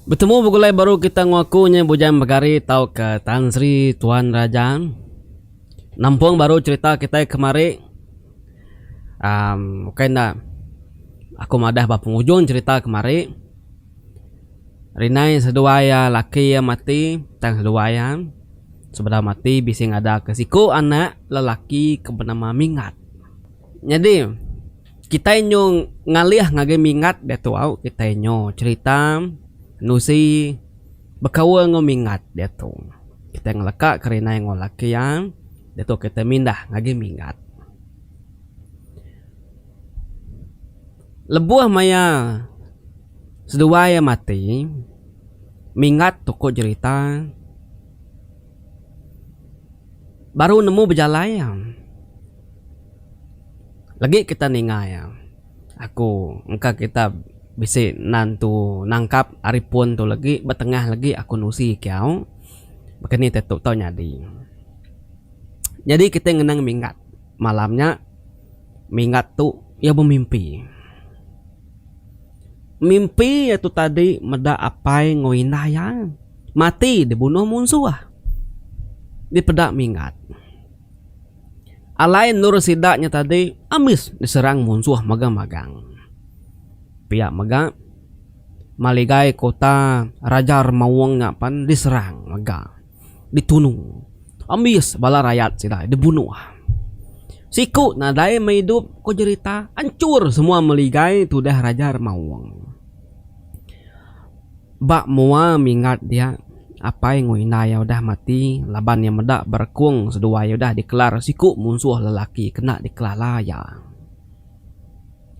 Betemu begulai baru kita enggau aku nya Bujang Begari tauka Tan Sri Tuan Raja. Nampung baru cherita kitai kemari uhh ukai enda aku madah ba pengujung cherita kemari Rinai seduai iya laki iya mati tang seduai iya sebedau mati bisi ngadaka siku anak lelaki ke benama Minggat. Nyadi. Kitai nyu ngalih ngagai minggat diatu au kitai nyu cherita nusi bekaul enggau minggat diatu. Kitai ngeleka ke rinai enggau laki iya diatu kitai mindah ngagai minggat. Lebuh maya seduai iya mati minggat tu ku jerita baru nemu bejalai iya. Lagi kita ninga iya aku engka kita bisi nantu nangkap ari pun tu lagi ba tengah lagi aku nusi kiau baka ni tu tau nyadi. Nyadi kita ngenang minggat malam nya minggat tu iya bemimpi. Mimpi iya tu tadi meda apai enggau indai iya mati dibunuh munsuh dipeda minggat. Alai endur sida nya tadi ambis diserang munsuh magang-magang. Pia mega, maligai kota Raja Remaung nya pan diserang mega, ditunu. Ambis bala rayat sida dibunuh. Siku nadai meh idup ku jerita anchur semua meligai tudah Raja Remaung. Ba mua minggat dia, apai enggau indai iya udah mati laban iya meda berekung seduai iya udah dikelar siku munsuh lelaki kena dikelala iya.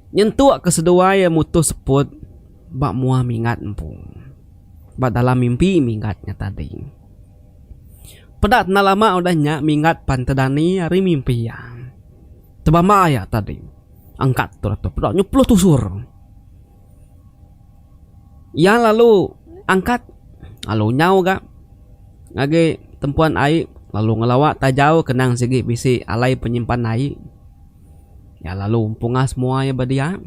Nyentuk ke seduai iya mutus seput ba mua minggat empu. Ba dalam mimpi minggat nya tadi. Peda enda lama udah nya minggat pan tedani ari mimpi iya. Tebamba iya tadi. Angkat tu atu peda nyepuluh tusur. Iya lalu angkat lalu nyau ga ngagai tempuan ai lalu ngelawa tajau kenang sigi bisi alai penyimpan ai. Iya lalu empunga semua iya ba dia.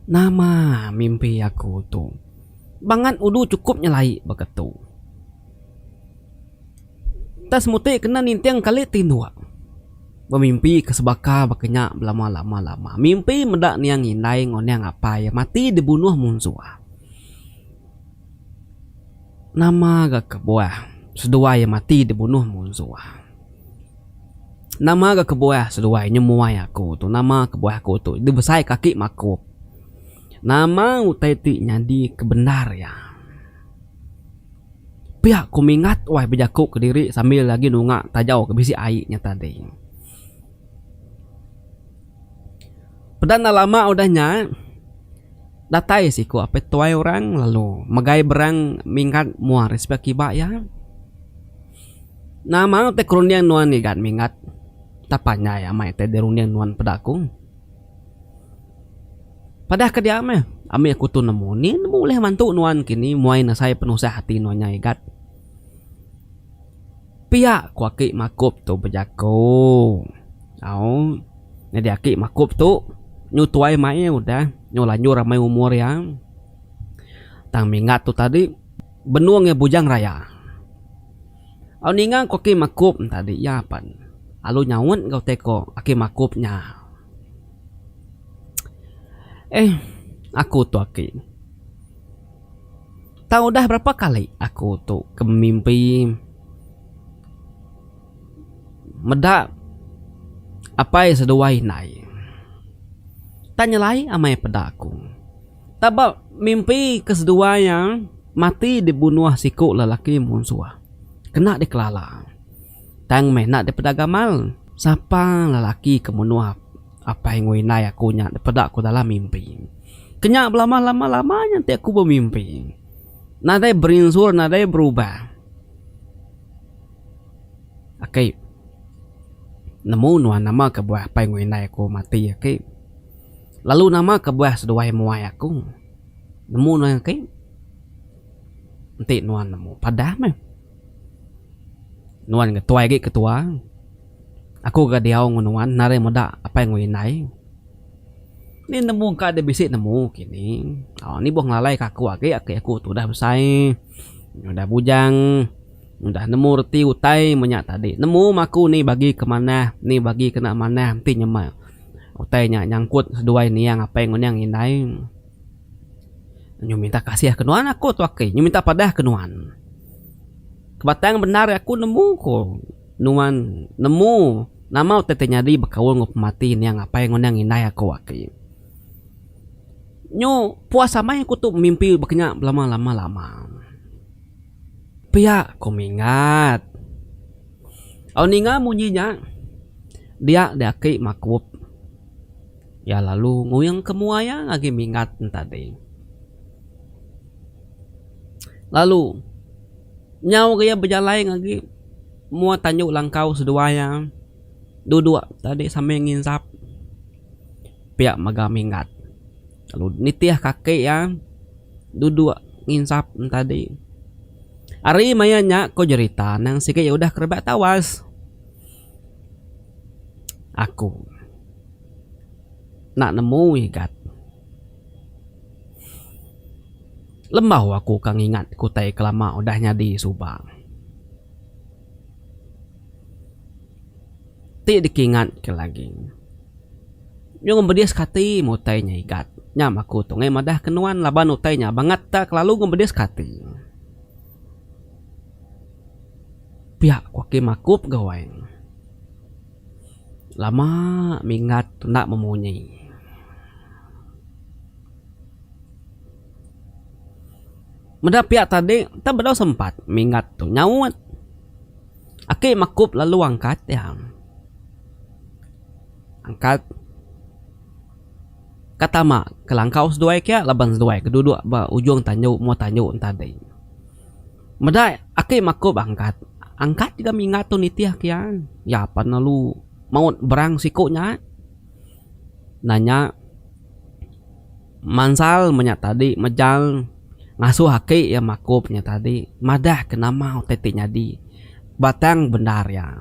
Nama mimpi aku tu bangat udu chukup nyelai baka tu. Enta semuti kena ninting kali tinduk. Bemimpi ke sebaka baka nya belama lama lama. Mimpi meda niang indai enggau niang apai mati dibunuh munsuh. Nama ga kebuah seduai mati dibunuh munsuh. Nama ga kebuah seduai nyemuai aku tu. Nama kebuah aku tu dibesai kaki makup. Nama utai ti nyadi ke bendar iya. Pia ku Minggat wai bejaku kediri sambil agi nunga tajau ke bisi ai nya tadi. Peda enda lama udah nya datai siku apai tuai orang lalu megai berang Minggat mua ari sepiak kiba iya. Nama utai kerunding nuan Igat Minggat tak panjai amai utai dirunding nuan peda ku. Padah ke dia meh, ami aku tu nemu ni nemu ulih mantu nuan kini muai nesai penusah ati nuan nya igat. Pia ku aki makup tu bejaku. Au nyadi aki makup tu nyu tuai mai udah nyu lanjur amai umur iya. Tang minggat tu tadi benung iya bujang raya. Au ninga ku aki makup tadi iya pan alu nyaut enggau tai ko aki makup nya. Eh, aku tu aki. Tang udah berapa kali aku tu ke mimpi meda apai seduai indai. Tang nyelai amai peda aku. Tang ba mimpi ke seduai iya mati dibunuh siku lelaki munsuh kena dikelala. Tang meh enda dipeda gamal. Sapa lelaki ke munuh apai enggau indai aku nya dipeda ku dalam mimpi. Kenya belama lama lama nya enti aku bemimpi. Nadai berinsur nadai berubah. Aki nemu nuan nama kebuah apai enggau indai aku mati aki. Lalu nama kebuah seduai muai aku. Nemu nuan aki. Enti nuan nemu padah meh. Nuan ga tuai agi ketua. Aku ga diau enggau nuan narai meda apai enggau indai. Ni nemu engka deh bisi nemu kini. Au ni buh ngelalai ka aku agi aki aku tu udah besai udah bujang udah nemu reti utai menya tadi. Nemu meh aku ni bagi ke manah ni bagi ke enda manah enti nyema utai nya nyangkut seduai niang apai enggau niang indai. Nyu minta kasih ke nuan aku tu aki nyu minta padah ke nuan. Kebatang bendar aku nemu ko. Nuan nemu nama utai ti nyadi bekaul enggau pemati niang apai enggau niang indai aku aki. Nyu puas amai aku tu mimpi baka nya belama lama lama. Pia ku Minggat. Au ninga munyi nya dia deh aki makup iya lalu nguing ke mua iya ngagai Minggat ne tadi. Lalu. Nyau ga iya bejalai ngagi mua tanju langkau seduai iya duduk tadi sambil nginsap pia mega minggat lalu nitih kaki iya duduk nginsap ne tadi. Ari maya nya ko jerita nang sigi iya udah kerebak tawas. Aku enda nemu igat. Lembau aku ka ngingat ke utai ke lama udah nyadi suba. Ti dikingat ke lagi. Nyau ngemedis ke ati meh utai nya igat. Nya meh aku tu ngai madah ke nuan laban utai nya bangat tak kelalu ngemedis ke ati. Pia ku aki makup gawai. Lama minggat enda memunyi. Meda pia tadi tang bedau sempat minggat tu nyaut. Aki makup lalu angkat iya. Angkat ka tama ke langkau seduai kia laban seduai ke duduk ba ujung tanju mua tanju tadi. Meda aki makup angkat, angkat ga minggat tu nitih ke iya. Iya pan lalu maut berang siku nya. Nanya. Mansal menya tadi mejal ngasuh aki iya makup nya tadi madah ke nama utai ti nyadi batang bendar iya.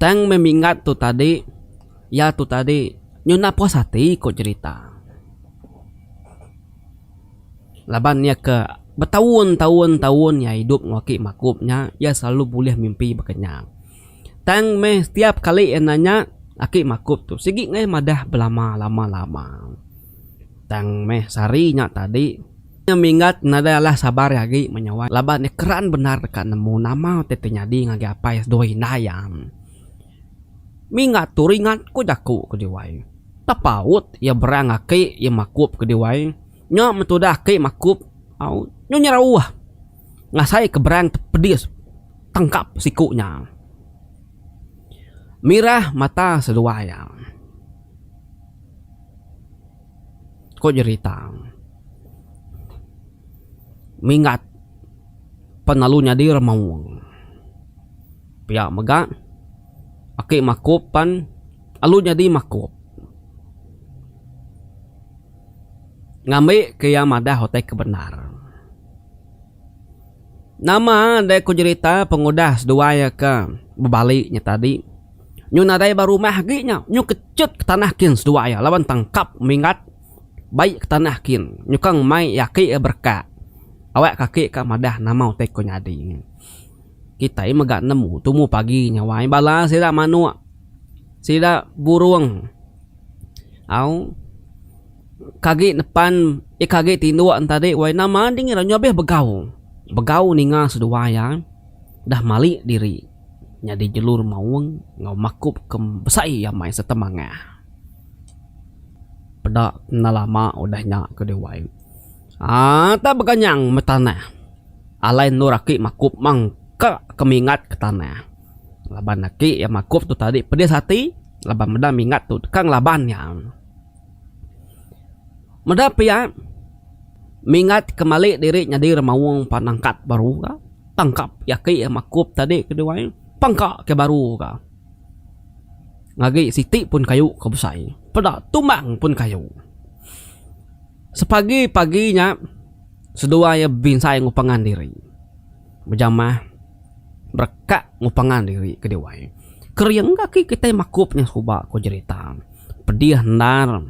Tang meh minggat tu tadi iya tu tadi nyuna puas ati ku jerita. Laban iya ke betaun taun taun iya idup enggau aki makup nya iya selalu bulih mimpi baka nya. Tang meh setiap kali iya nanya aki makup tu sigi ngai madah belama lama lama. Tang meh sehari nya tadi nya minggat nadai alah sabar iya agi menyawai laban iya keran bendar deka nemu nama ti ti nyadi ngagai apai seduai indai iya. Minggat tu ringat ku jaku ke diwai. Tepaut iya berang aki iya makup ke diwai. Nya meh tudah aki makup au nyu nyerauh ngasai ke berang pedis. Tangkap siku nya. Mirah mata seduai iya. Ku jerita. Minggat pan lalu nyadi remaung. Pia mega aki makup pan lalu nyadi makup. Ngambi ke iya madah utai ke bendar. Nama deh ku jerita pengudah seduai iya ke bebali nya tadi nyu nadai ba rumah agi nya nyu kechut ke tanah kin seduai iya laban tangkap minggat bai ke tanah kin nyukang mai iya aki iya berekak awak ke aki ka madah nama utai ke nyadi. Kitai mega nemu tumu pagi nya wai bala sida manuk sida burung au. Kagi nepan eh kagi tinduk tadi wai nama ding ira nyau abih begau. Begau ninga seduai iya dah mali diri nyadi jelu remaung enggau makup ke besai amai sereta mangah. Peda enda lama udah nya ke deh wai aaa tak beganyang meh tanah alai endur aki makup mangka ke minggat ke tanah. Laban aki iya makup tu tadi pedis ati laban meda minggat tu deka ngelaban iya. Meda pia, Minggat ke mali diri nyadi remaung pan angkat baru ga. Tangkap yaki makup tadi ke duai pangka ke baru ga. Ngagi siti pun kayu ke besai peda tumbang pun kayu. Sepagi-pagi nya seduai iya binsai enggau pangan diri. Bejamah berekak enggau pangan diri ke duai. Kering ga aki kitai makup nya suba ku jerita. Pedih endar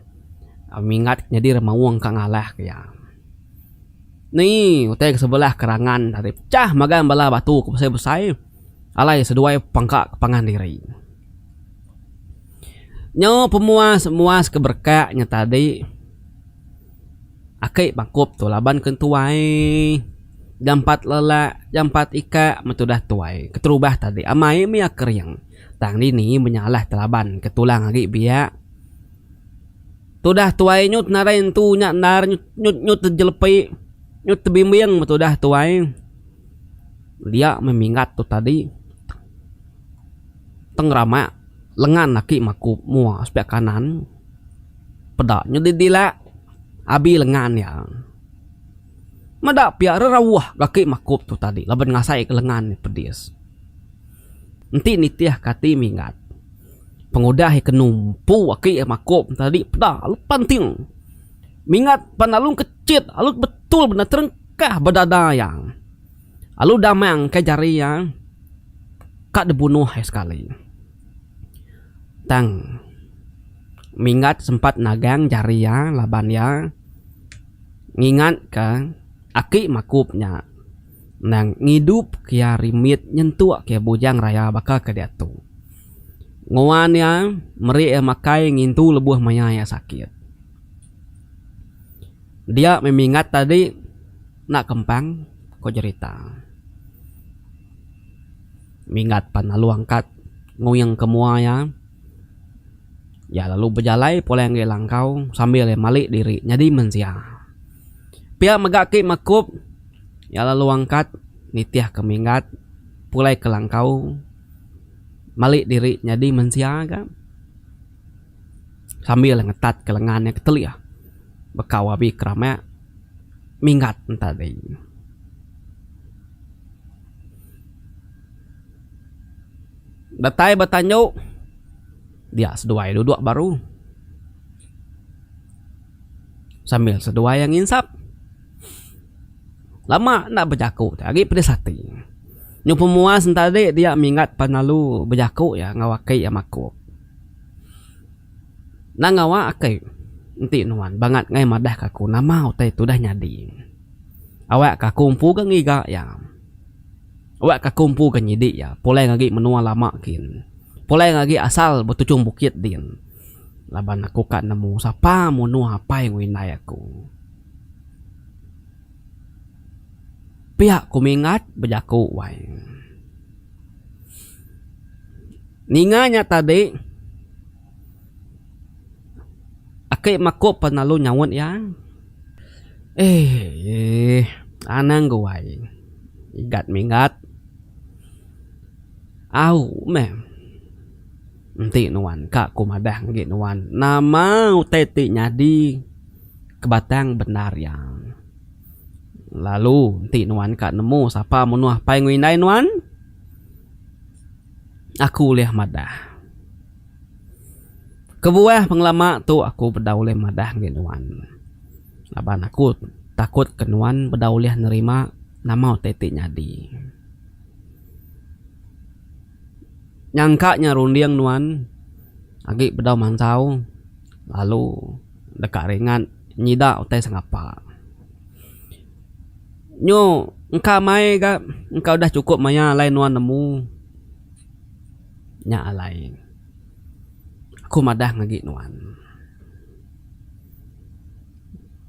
Minggat nyadi remaung ka ngalah ke iya. Ni utai ke sebelah kerangan tadi pecah magang bala batu ke besai-besai alai seduai pangka ke pangan diri. Nyau pemuas muas ke berekak nya tadi aki bangkup tu laban ke tuai jampat lelak jampat ikak meh tudah tuai keterubah tadi amai mih iya kering tang dini menyalah telaban ke tulang agi biak. Tudah tuai nyut nadai entu nya endar nyut nyut tejelepi nyut tebimbing meh tudah tuai. Dia meh minggat tu tadi tengeramak lengan aki maku mua sepiak kanan peda nyut didilak abi lengan iya. Meda pia rerauh aki makup tu tadi laban ngasai ke lengan iya pedis. Enti nitih ke ati minggat. Pengudah iya ke numpu aki iya makup tadi peda lalu panting. Minggat pan lalu kechit lalu betul bendar terengkah ba dada iya. Lalu damang kai jari iya ka dibunuh iya sekali. Tang Minggat sempat nagang jari iya laban iya ngingat ka aki makup nya. Endang ngidup ke iya rimit nyentuk ke iya bujang raya baka ke diatu. Nguan iya meri iya makai ngintu lebuh maya iya sakit. Dia meh minggat tadi enda kempang ko jerita. Minggat pan lalu angkat nguing ke mua iya. Iya lalu bejalai pulai ngagai langkau sambil iya malik diri nyadi mensia. Pia mega agi mekup iya lalu angkat nitih ke minggat pulai ke langkau malik diri nyadi mensia ga sambil ngetat ke lengan iya ke telih bekau abi keramak minggat ne tadi. Datai ba tanju dia seduai duduk baru. Sambil seduai iya nginsap. Lama enda bejaku te agi pedis ati. Nyau pemuas enta adi dia minggat pan lalu bejaku iya enggau aki iya makup. Enda ngawa aki enti nuan bangat ngai madah ka aku nama utai tu udah nyadi. Awak ka aku empu ga ngiga iya. Awak ka aku empu ga nyidi iya pulai ngagi menua lama kin. Pulai ngagi asal betuchung bukit din. Laban aku ka nemu sapa munuh apai enggau indai aku. Pia ku Minggat bejaku wai. Ninga nya tadi aki makup pan lalu nyaut iya. Eii anang guai Igat Minggat. Au meh. Enti nuan ka ku madah agi nuan nama utai ti nyadi ke batang bendar iya. Lalu enti nuan ka nemu sapa menuh apai enggau indai nuan aku ulih madah. Kebuah pengelama tu aku bedau ulih madah agi nuan laban aku takut ke nuan bedau ulih nerima nama utai ti nyadi. Nyangka nya runding nuan agi bedau mansau lalu deka ringat nyida utai sengapa. Nyu engka mai ga engka udah chukup maya alai nuan nemu nya alai aku madah ngagi nuan.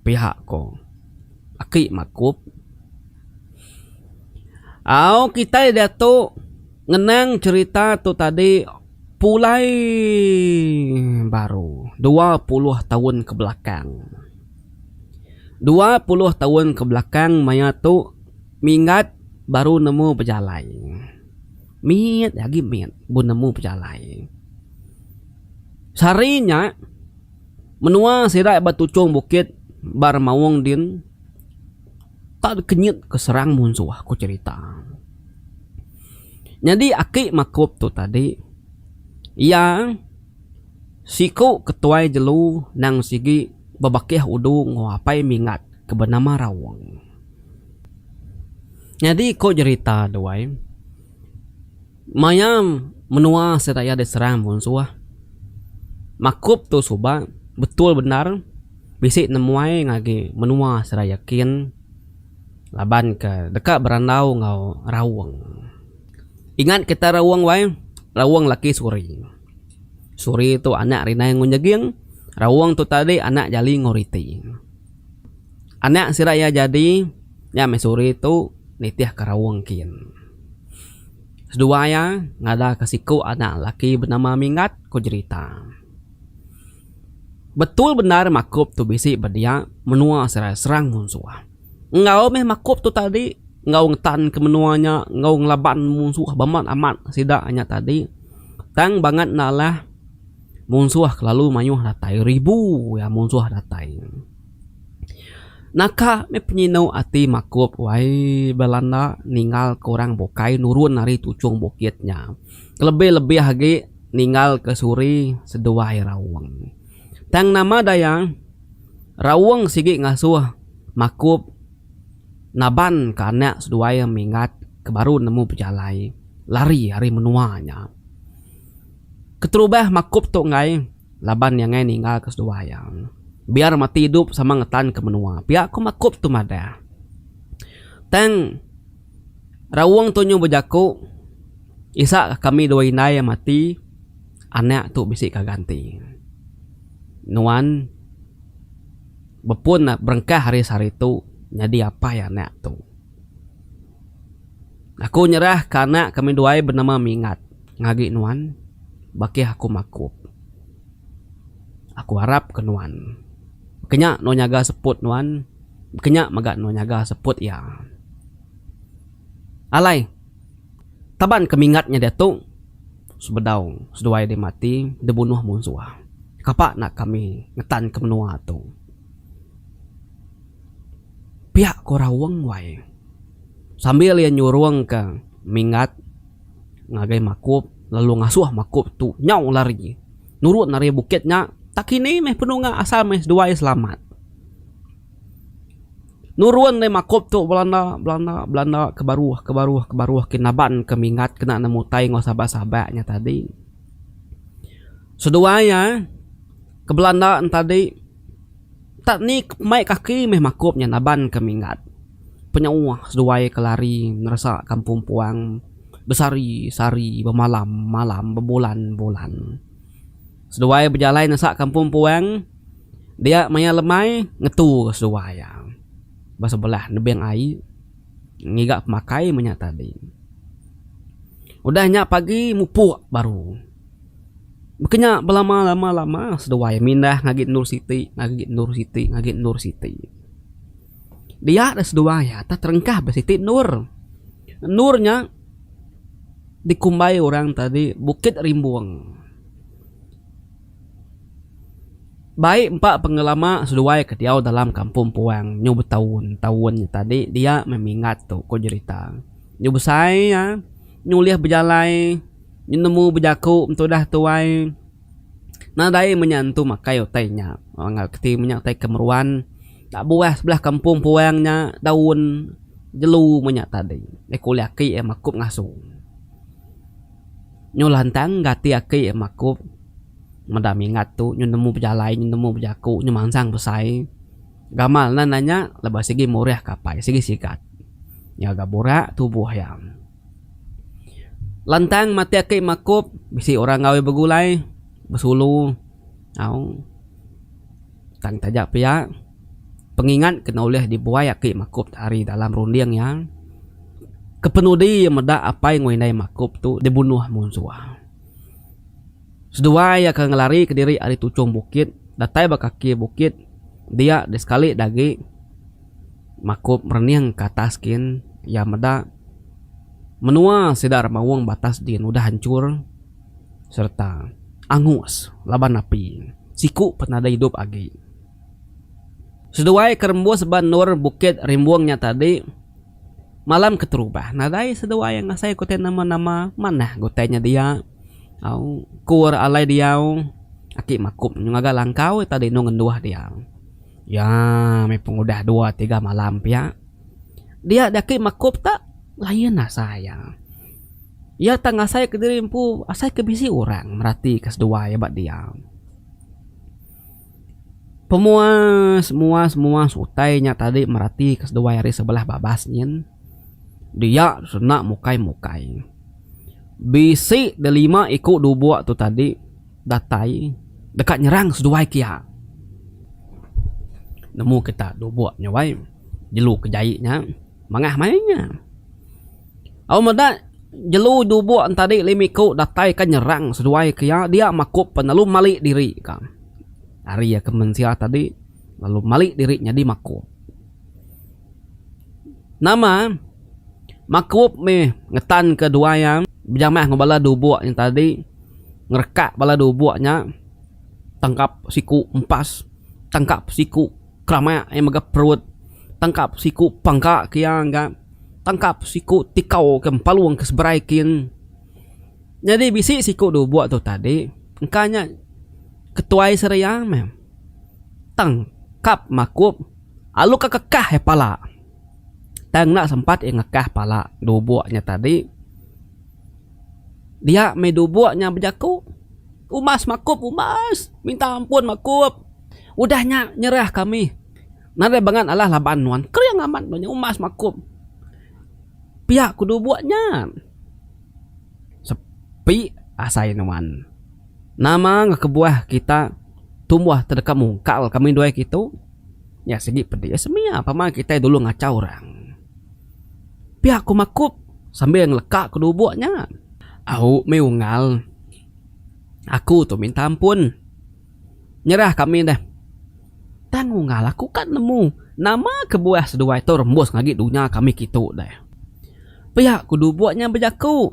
Pihak ko aki makup. Au kitai diatu ngenang cherita tu tadi pulai baru 20 taun ke belakang. 20 taun ke belakang maya tu Minggat baru nemu bejalai. Mit agi mit bu nemu bejalai. Sehari nya menua sida ba tuchung bukit ba Remaung din. Tak dikenyit ke serang munsuh ku cherita. Nyadi aki makup tu tadi iya siku ketuai jelu nang sigi bebakih udu enggau apai Minggat ke benama Raung. Nyadi ku jerita duai maya. menua sida iya diserang munsuh. Makup tu suba betul bendar bisi nemuai ngagai menua sida iya kin laban ke deka berandau enggau Raung. Ingat kita Raung wai, Raung laki Suri. Suri tu anak Rinai enggau Nyeging, Raung tu tadi anak Jali enggau Riti. Anak sida iya jadi nya meh Suri tu nitihka Raung kin. Seduai iya ngadaka siku anak lelaki benama Minggat, ku jerita. Betul bendar Makup tu bisi ba dia menua serai serang munsuh. Enggau meh Makup tu tadi enggau ngetanka menua nya enggau ngelaban munsuh beamat amat sida nya tadi. Tang bangat enda alah munsuh kelalu mayuh datai ribu iya munsuh datai. Naka meh penyinu ati Makup wai belanda ninggal ke orang bukai nurun ari tuchung bukit nya. Kelebih lebih agi ninggal ke Suri seduai Raung. Tang nama daya Raung sigi ngasuh Makup naban ke anak seduai Minggat ke baru nemu bejalai lari ari menua nya. Keterubah Makup tu enggai. Laban iya ngai ninggal ke seduai iya. Biar mati idup sama ngetan ke menua. Pia ku Makup tu madah. Tang Raung tu nyu bejaku isa ka kami dua indai iya mati anak tu bisi ka ganti. Nuan bepun berengkah ari sehari tu nyadi apai anak tu. Aku nyerah ka anak kami duai benama Minggat. Ngagi nuan, bakih aku makup. Aku arap ke nuan. Baka nya nuan nyaga seput nuan, baka nya mega nuan nyaga seput iya. Alai, taban ke minggat nya diatu sebedau seduai deh mati dibunuh munsuh. Kapa enda kami ngetan ke menua tu. Pia ko Raung wai. Sambil iya nyurung ke minggat. Ngagai Makup lalu ngasuh Makup tu nyau lari nurun ari bukit nya tak kini meh penunga asal meh seduai selamat. Nurun deh Makup tu belanda belanda belanda ke baruh ke baruh ke baruh ke naban ke minggat kena nemu utai enggau sabak sabak nya tadi. Seduai iya ke belanda ne tadi tak ni mai kaki meh Makup nya naban ke minggat. Penyauh seduai ke lari neresa kampung puang besari sari bemalam malam bebulan bulan. Seduai bejalai nesa kampung puang dia maya lemai ngetu ke seduai iya ba sebelah nebing ai ngiga pemakai meh nya tadi. Udah nya pagi mupuk baru. Baka nya belama lama lama seduai mindah ngagi endur siti ngagi endur siti ngagi endur siti. Dia da seduai iya tak terengkah ba siti endur. Endur nya dikumbai orang tadi Bukit Rimbung. Bai empa pengelama seduai ke diau dalam kampung puang nyu betaun taun nya tadi dia meh minggat tu ku jerita. Nyu besai iya nyu ulih bejalai nyu nemu bejaku entudah tuai. Nadai menya entu makai utai nya enggau keti menya utai ke meruan tak buah sebelah kampung puang nya daun jelu menya tadi deh ulih aki iya makup ngasu. Nyu lantang ga ati aki iya makup meda mingat tu nyu nemu bejalai nyu nemu bejaku nyu mansang besai gamal ne nanya laban sigi murih ka apai sigi sigat iya ga burak tubuh iya. Lantang mati aki makup bisi orang gawe begulai besulu au tang taja pia pengingat kena ulih dibuai aki makup ari dalam runding iya kepenudi iya meda apai enggau indai makup tu dibunuh munsuh. Seduai iya ke ngelari kediri ari tuchung bukit datai ba kaki bukit dia di sekali da agi Makup merening ke atas kin iya meda menua sida remaung ba atas din udah anchur sereta angus laban api siku pen nadai idup agi. Seduai ke rembus ba endur Bukit Rimbung nya tadi malam keterubah nadai seduai ngasai ke utai nama-nama manah ga utai nya dia au kur alai diau aki Makup ngaga langkau tadi enu ngenduh dia. Ya meh pengudah dua tiga malam pia dia daki makup ta lain asai iya. Iya tang ngasaika diri empu asaika bisi orang meratika seduai ba dia. Pemuas muas muas utai nya tadi meratika seduai ari sebelah babas nyin. Dia sena mukai mukai. Bisi delima iku dubok tu tadi datai deka nyerang seduai kia. Nemu kita dubok nya wai jelu ke jai nya mangah mai nya. Au meda jelu dubok entadi lima iku datai ka nyerang seduai ke iya dia makup pen lalu mali diri ka. Ari iya ke mensia tadi lalu mali diri nyadi makup. Nama makup mih ngetan ke duai iya bejamah enggau bala dubok nya tadi ngerekak bala dubok nya tangkap siku empas tangkap siku keramak iya mega perut tangkap siku pangka ke iya ga. Tangkap siku tikau ke empalung ke seberai kin. Nyadi bisi siku dubok tu tadi engka nya ketuai seria meh. Tangkap makup alu ka kekah iya pala. Tang enda sempat iya ngekah pala dubok nya tadi. Dia meh dubok nya bejaku, Umbas makup umbas, minta ampun makup. Udah nya nyerah kami. Nadai bangat alah laban nuan. Kering amat nuan nya umbas makup. Pia ku dubuk nya. Sepi asai nuan. Nama enggau kebuah kita tumbuh te deka mungkal kami duai kitu? Nya sigi pedis mia pama kitai dulu ngachau orang. Pia ku makup sambil ngeleka ku dubuk nya. Au mih unggal. Aku tu minta ampun. Nyerah kami deh. Tang unggal aku ka nemu nama kebuah seduai tu rembus ngagi dunya kami kitu deh. Pia ku dubuk nya bejaku.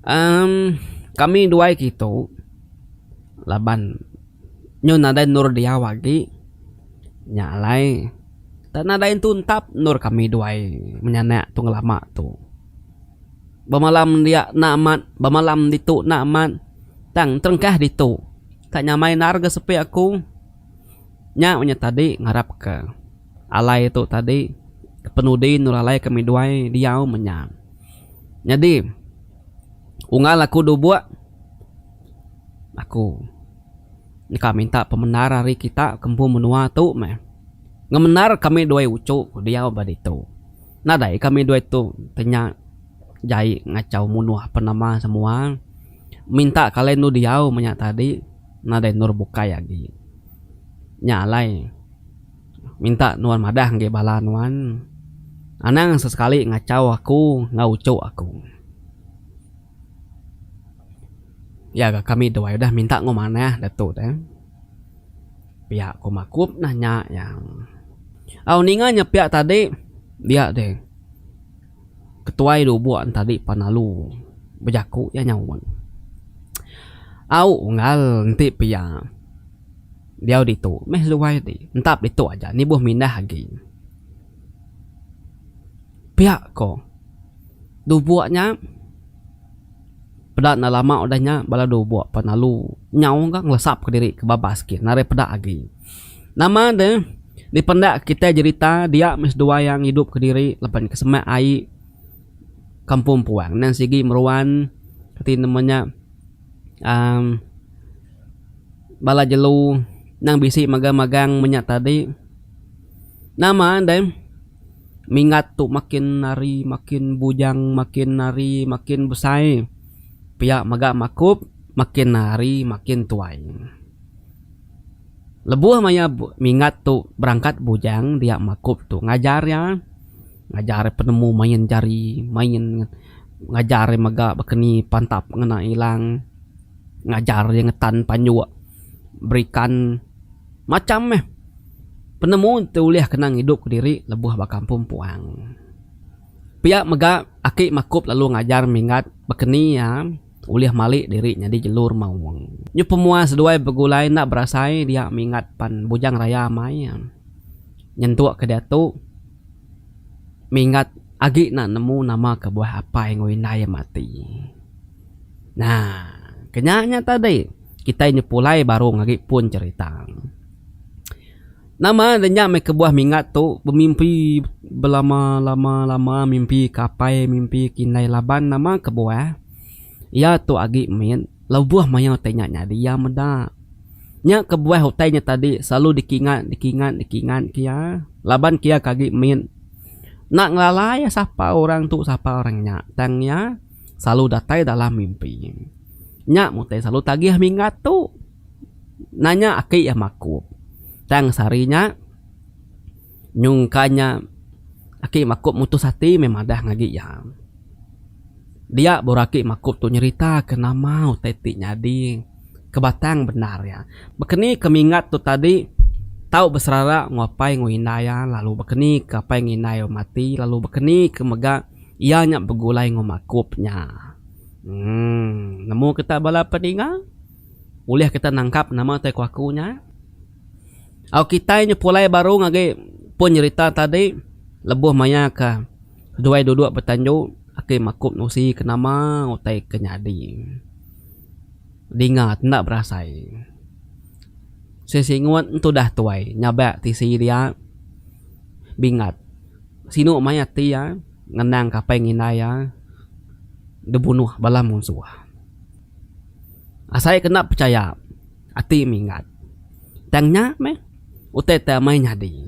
Emm kami duai kitu laban nyu nadai endur diau agi nya alai tak nadai entu entap endur kami duai menyanak tu ngelama tu. Bemalam dia enda amat, bemalam ditu enda amat. Tang terengkah ditu ka nyamai endar ga sepi aku. Nya meh nya tadi ngarap ke alai tu tadi penudi endur alai kami duai diau meh nya. Nyadi unggal aku dubok aku deka minta pemendar ari kita ke empu menua tu meh. Ngemendar kami duai uchu diau ba ditu. Nadai kami duai tu ti nya jai ngachau munuh penama semua minta kalai endur diau menya tadi nadai endur bukai agi. Nya alai minta nuan madah ngagai bala nuan anang sesekali ngachau aku enggau uchu aku. Iya ga kami duai udah minta enggau manah datu deh. Pia ku makup nah nya iya. Au ninga nya pia tadi dia deh ketuai lubok ne tadi pan lalu bejaku iya nyaut. Au unggal enti pia diau ditu meh seduai ti entap ditu aja nibuh mindah agi. Pia ko lubok nya. Peda enda lama udah nya bala lubok pan lalu nyau ga ngelesap kediri ke babas gin nadai peda agi. Nama deh dipenda kitai jerita dia meh seduai iya ngidup kediri laban ke semak ai kampung puang nang sigi meruan reti nama nya uhh bala jelu nang bisi magang magang menya tadi. Nama deh. Minggat tu makin hari makin bujang makin hari makin besai pia mega makup makin hari makin tuai. Lebuh maya minggat tu berangkat bujang dia makup tu ngajar iya ngajar penemu main jari main ngajar iya mega baka ni pantap ngena ilang ngajar iya ngetan panjuk berikan. Macham meh penemu ti ulih kena ngidup kediri lebuh ba kampung puang. Pia mega aki makup lalu ngajar minggat bekeni iya ulih mali diri nyadi jelu remaung. Nyu pemua seduai begulai enda berasai dia minggat pan bujang raya amai iya. Nyentuk ke diatu minggat agi enda nemu nama kebuah apai enggau indai iya mati. Nah, kenya nya tadi kitai nyepulai baru ngagi pun cherita. Nama enda nya meh kebuah minggat tu bemimpi belama lama lama mimpi ke apai mimpi ke indai laban nama kebuah iya tu agi mit lebuh maya utai nya nyadi iya meda. Nya kebuah utai nya tadi selalu dikingat dikingat dikingat ke iya laban ke iya ke agi mit enda ngelala iya sapa orang tu sapa orang nya tang iya selalu datai dalam mimpi. Nya meh utai selalu tagih minggat tu. Nanya aki iya makup. Tang sehari nya nyungka nya aki makup mutus ati meh madah ngagi iya. Dia baru aki makup tu nyerita ke nama utai ti nyadi ke batang bendar iya. Baka ni ke minggat tu tadi tau beserara enggau apai enggau indai iya lalu baka ni ke apai enggau indai iya mati lalu baka ni ke mega iya nya begulai enggau makup nya. Uhh nemu kita bala peninga. Ulih kita nangkap nama tai ku aku nya. Au kitai nya pulai baru ngagai pun nyerita tadi lebuh maya ka seduai duduk betanju ake makup nusi ke nama utai ke nyadi. Dinga enda berasai. Sesingut entudah tuai nyabak tisi dia bingat sinu mai ati iya ngenang ka apai ngindai iya dibunuh bala munsuh. Asai ke enda pechaya ati minggat. Tang nya meh utai ti amai nyadi.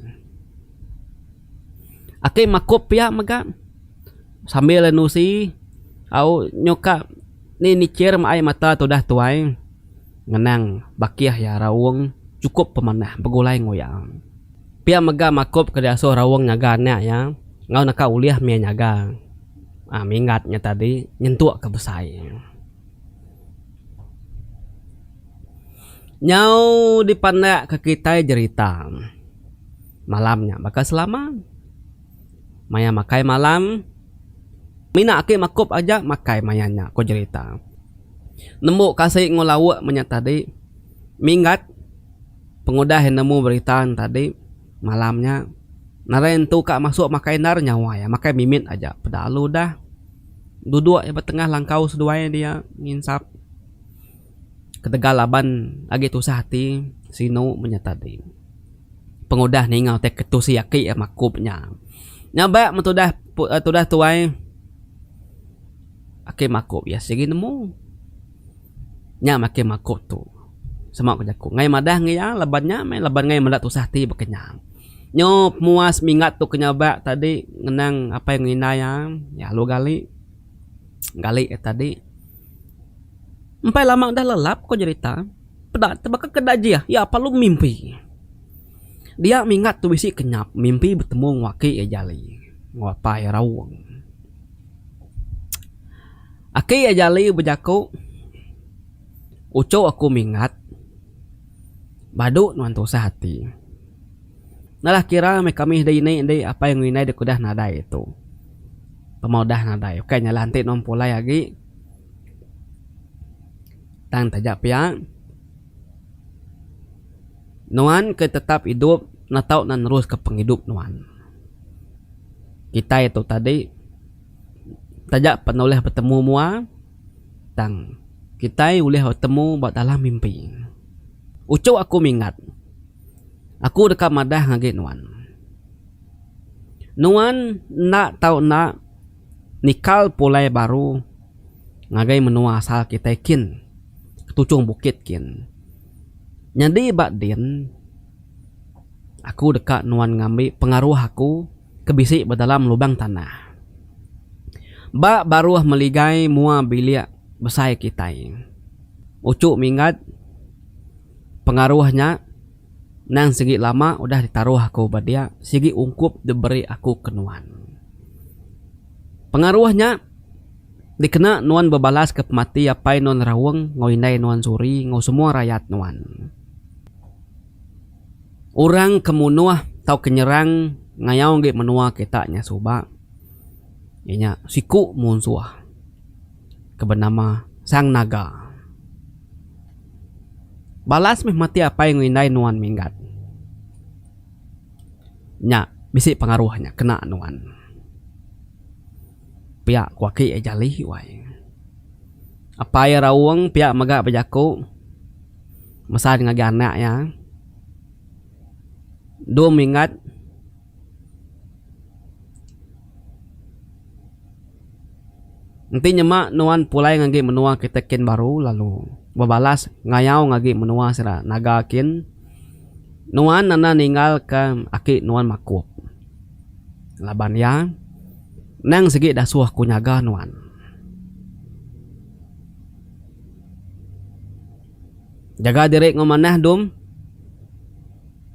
Ati makup pia mega sambil nusi au nyuka ni nichir ai mata tudah tuai ngenang bakih iya raung chukup pemanah begulai enggau iya. Pia mega makup ke diasuh raung nyaga anak iya enggau naka ulih mih nyaga minggat nya tadi nyentuk ke besai. Nyau dipandak ke kitai jerita malam nya baka selama. Maya makai malam mina ake makup aja makai maya nya ku jerita. Nembu kasi enggau lauk menya tadi minggat pengudah iya nemu berita ne tadi malam nya nadai nentu ka masuk makai endar nyawa iya makai mimit aja peda lalu udah. Duduk iya ba tengah langkau seduai dia nginsap ketegal laban agi tusah ati sinu menya tadi. Pengudah ninga utai ketusi aki iya makup nya. Nyabak meh tudah tudah tuai aki makup iya sigi nemu. Nya meh aki makup tu sema ku jaku ngai madah ngi iya laban nya meh laban ngai meda tusah ati baka nya. Nyo pemuas minggat tu ke nyabak tadi ngenang apai enggau indai iya, iya lalu gali. Gali iya tadi. Empai lama udah lelap ko jerita peda te baka ke dajih iya perlu mimpi. Dia minggat tu bisi kenyap mimpi betemu enggau aki iya jali enggau apai iya raung. Aki iya jali bejaku uchu aku minggat badu nuan tusah ati. Ngalah kira meh kami di ini indi apai enggau indai dek udah nadai tu. Pema udah nadai ukai nyalah enti nuan pulai agi tang taja pia nuan ke tetap idup enda tau ne neruska pengidup nuan. Kitai tu tadi taja pen ulih betemu mua tang kitai ulih betemu ba dalam mimpi. Uchu aku minggat. Aku deka madah ngagai nuan. Nuan enda tau enda nikal pulai baru ngagai menua asal kitai kin, ke tuchung bukit kin. Nyadi ba din, aku deka nuan ngambi pengaruh aku ke bisi ba dalam lubang tanah. Ba baruh meligai mua bilik besai kitai. Uchu minggat. Pengaruh nya nang sigi lama udah ditaruh aku ba dia sigi ungkup diberi aku ke nuan. Pengaruh nya dikena nuan bebalas ke pemati apai nuan Raung enggau indai nuan Suri enggau semua rayat nuan. Orang ke munuh tauka nyerang ngayau agi menua kita nya suba iya nya siku munsuh ke benama Sang Naga. Balas meh mati apai enggau indai nuan minggat. Nya bisi pengaruh nya kena nuan. Pia ku aki iya jali wai. Apai iya raung pia mega bejaku mesan ngagai anak iya. Dum ingat. Enti nyema nuan pulai ngagi menua kita kin baru lalu bebalas ngayau ngagi menua sida naga kin nuan enda ninggalka aki nuan makup laban iya nang sigi dasuh ku nyaga nuan. Jaga diri enggau manah dum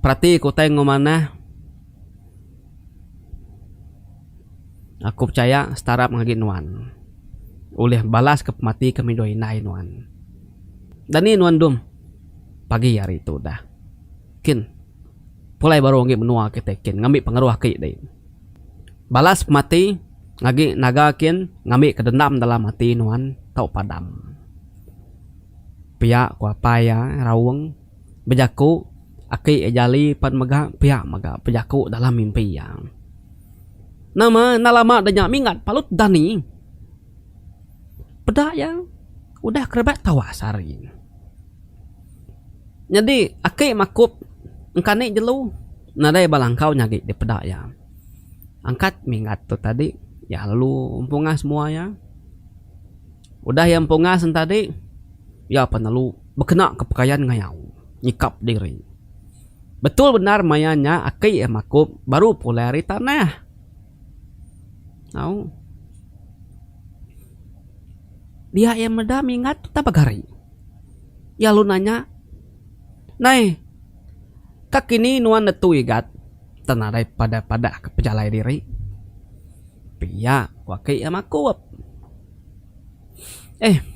perati ke utai enggau manah. Aku pechaya setarap ngagi nuan ulih balas ke pemati ke mih indai nuan. Dani nuan dum pagi hari tu dah. Kin pulai baru agi menua kitai kin ngambi pengaruh aki deh. Balas pemati ngagi naga kin ngambi ke dendam dalam ati nuan tau padam. Pia ku apai iya raung. Bejaku, aki iya jali pan mega pia mega bejaku dalam mimpi iya. Nama enda lama da nya minggat palut dani. Peda iya udah kerebak tawas hari. Nyadi aki makup engkani jelu nadai ba langkau nya agi dipeda iya. Angkat minggat tu tadi iya lalu empungas mua iya. Udah iya empungas ne tadi iya pan lalu bekena ke pekayan ngayau nyikap diri. Betul bendar maya nya aki iya makup baru pulai ari tanah. Au. Dia iya meda minggat tetap begari. Iya lalu nanya, Nai, ka kini nuan netu igat tang nadai padah-padah ke pejalai diri? Pia ku aki iya makup. Eh.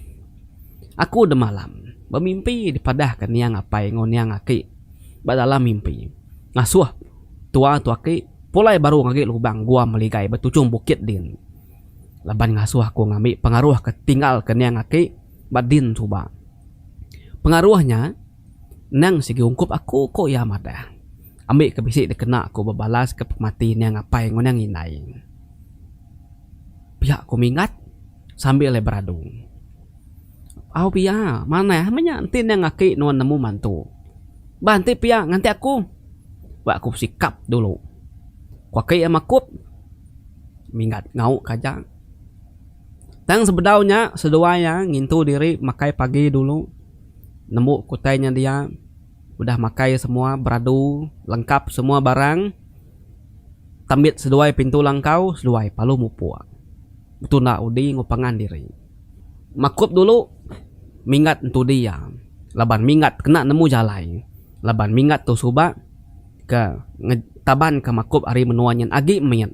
Aku demalam bemimpi dipadahka niang apai enggau niang aki ba dalam mimpi ngasuh tua tu aki pulai baru ngagi lubang gua meligai ba tuchung bukit din laban ngasuh aku ngambi pengaruh ke tinggal ke niang aki ba din suba. Pengaruh nya endang sigi ungkup aku ku iya madah ambi ke bisi dikena aku bebalas ke pemati niang apai enggau niang indai. Pia ku Minggat sambil iya beradu. Au pia, manah meh nya enti enda ngaki nuan nemu mantu. Bah enti pia nganti aku. Ba aku besikap dulu. Ku aki iya makup. Minggat ngauk ka aja. Tang sebedau nya seduai iya ngintu diri makai pagi dulu. Nembu ku utai nya dia. Udah makai semua beradu lengkap semua barang. Tambit seduai pintu langkau seduai palu mupuk. Betunda udi enggau pangan diri. Makup dulu minggat entudi iya laban minggat kena nemu jalai laban minggat tu suba ke taban ke makup ari menua nyin agi mit.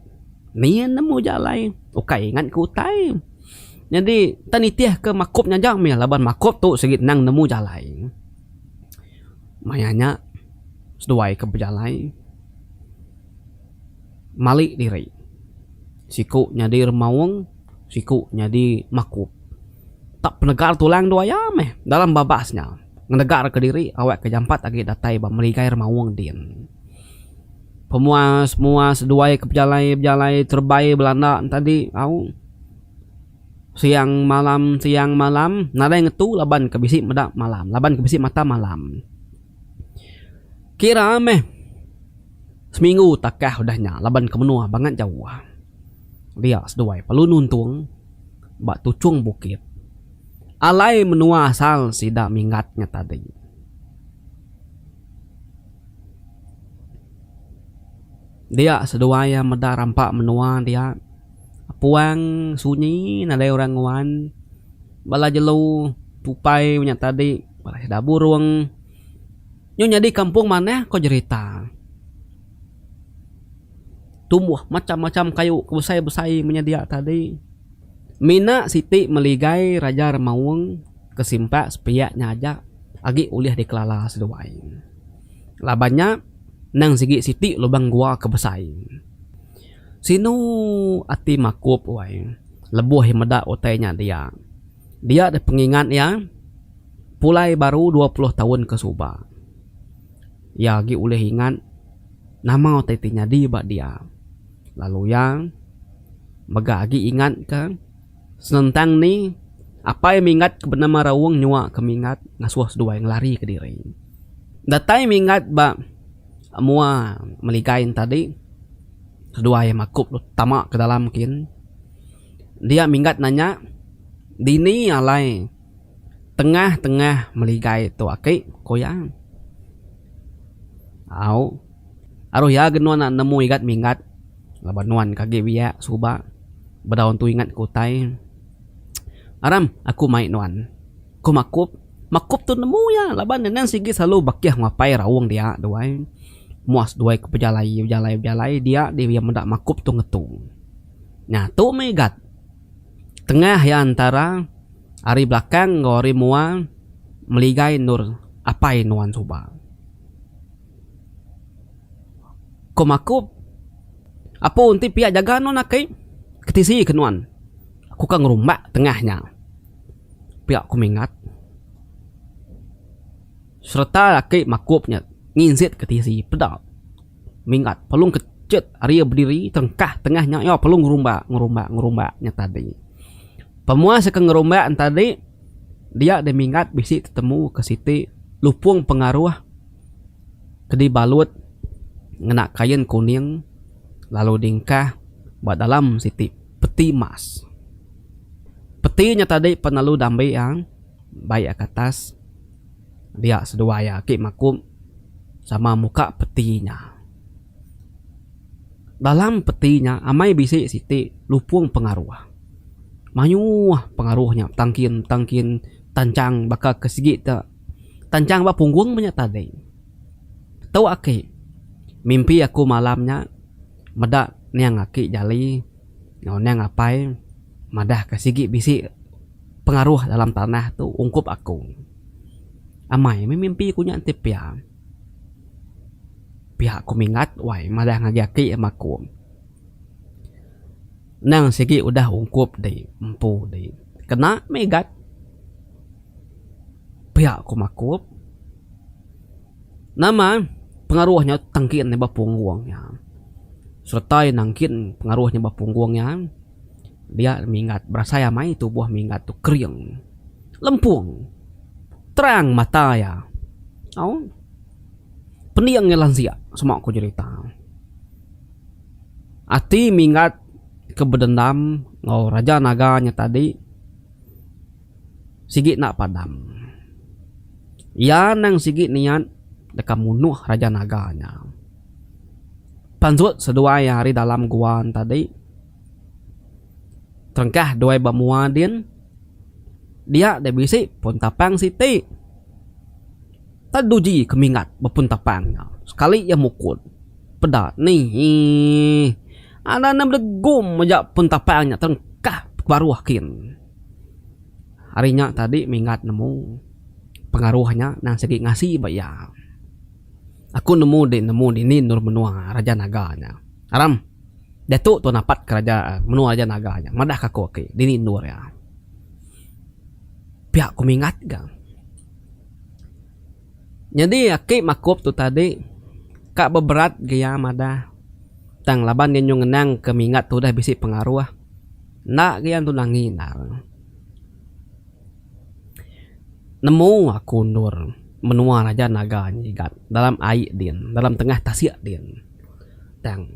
Nih nemu jalai ukai ingat ke utai. Nyadi tak nitih ke makup nya aja mih laban makup tu sigi nang nemu jalai. Maya nya seduai ke bejalai mali diri. Siku nyadi remaung, siku nyadi makup. Tak penegar tulang dua iya meh dalam babas nya ngenegar ke diri awak ke jampat agi datai ba meligai remaung din. Pemuas muas seduai ke bejalai bejalai terebai belanda ne tadi au. Siang malam siang malam nadai ngetu laban ke bisi meda malam laban ke bisi mata malam. Kira meh seminggu takah udah nya laban ke menua bangat jauh. Dia seduai perlu nuntung ba tuchung bukit alai menua asal sida minggat nya tadi. Dia seduai iya meda rampa menua dia. Puang sunyi nadai orang nguan. Bala jelu tupai nya tadi bala sida burung. Nyu nyadi kampung manah ko jerita. Tumbuh macam-macam kayu ke besai-besai menya dia tadi. Mina siti meligai Raja Remaung ke simpak sepiak nya aja agi ulih dikelala seduai. Laban nya nang sigi siti lubang gua ke besai. Sinu ati makup wai lebuh iya meda utai nya dia. Dia deh pengingat iya pulai baru 20 taun ke suba. Iya agi ulih ingat nama utai ti nyadi ba dia. Lalu iya mega agi ingat ke senentang ni apai minggat ke benama Raung nyua ke minggat ngasuh seduai ngelari kediri. Datai minggat ba. Mua meligai tadi seduai makup tama ke dalam kin. Dia minggat nanya dini alai tengah-tengah meligai tu aki ku iya. Au aruh iya ga nuan nemu igat minggat laban nuan ke agi biak suba bedau entu ingat ke utai. Aram aku mai nuan. Ku Makup. Makup tu nemu iya laban nenang sigi selalu bakih enggau apai raung dia duai. Muas duai ke bejalai bejalai bejalai dia dih iya meda Makup tu ngetu. Nya tu meh igat. Tengah iya entara ari belakang enggau ari mua meligai endur apai nuan suba. Ku Makup. Apu enti pia jaga nuan aki ketisi ke nuan. Aku ka ngerumbak tengah nya. Pia ku Minggat. Sereta aki makup nya nginsit ke tisi peda Minggat perlu kechet ari iya bediri terengkah tengah nya iya perlu ngerumbak ngerumbak ngerumbak nya tadi. Pemuas ke ngerumbak nya tadi dia deh Minggat bisi tetemu ke siti lupung pengaruh ke dibalut ngena kain kuning lalu diengkah ba dalam siti peti mas. Peti nya tadi pan lalu dambi iya bai iya ke atas dia seduai iya agi makup sama muka peti nya. Dalam peti nya amai bisi siti lupung pengaruh. Mayuh pengaruh nya betangkin betangkin tanchang baka ke sigi te tanchang ba punggung meh nya tadi. Tu aki mimpi aku malam nya meda niang aki jali. Enggau nang apai madah ka sigi bisi pengaruh dalam tanah tu ungkup aku. Amai meh mimpi ku nya enti pia. Pia ku minggat wai madah ngagai aki aku. Nang sigi udah ungkup di empu di kena meh igat. Pia ku makup. Nama pengaruh nya tangkin ba punggung iya. Sereta iya nangkin pengaruh nya ba punggung iya, dia minggat berasai amai tubuh minggat tu kering, lempung, terang mata iya. Au pening iya lansik sema ku jerita. Ati minggat ke bedendam enggau Raja Naga nya tadi. Sigi enda padam. Iya nang sigi niat deka munuh Raja Naga nya. Pansut seduai ari dalam gua ne tadi. Terengkah duai ba mua din. Dia deh bisi pun tapang siti. Tan duji ke minggat ba pun tapang nya. Sekali iya mukut. Peda nih. Adan ne belegum aja pun tapang nya terengkah baruh kin. Ari nya tadi minggat nemu pengaruh nya nang sigi ngasi ba iya. Aku nemu di nemu dini endur menua Raja Naga nya. Aram diatu tuan apat ke raja menua Raja Naga nya madah ka aku agi dini endur iya. Pia ku minggat ga. Nyadi aki makup tu tadi ka beberat ga iya madah tang laban iya nyu ngenang ke minggat tu udah bisi pengaruh. Enda ga iya entu nangi endar. Nemu aku endur menua Raja Naga nyigat dalam ai din, dalam tengah tasik din. Tang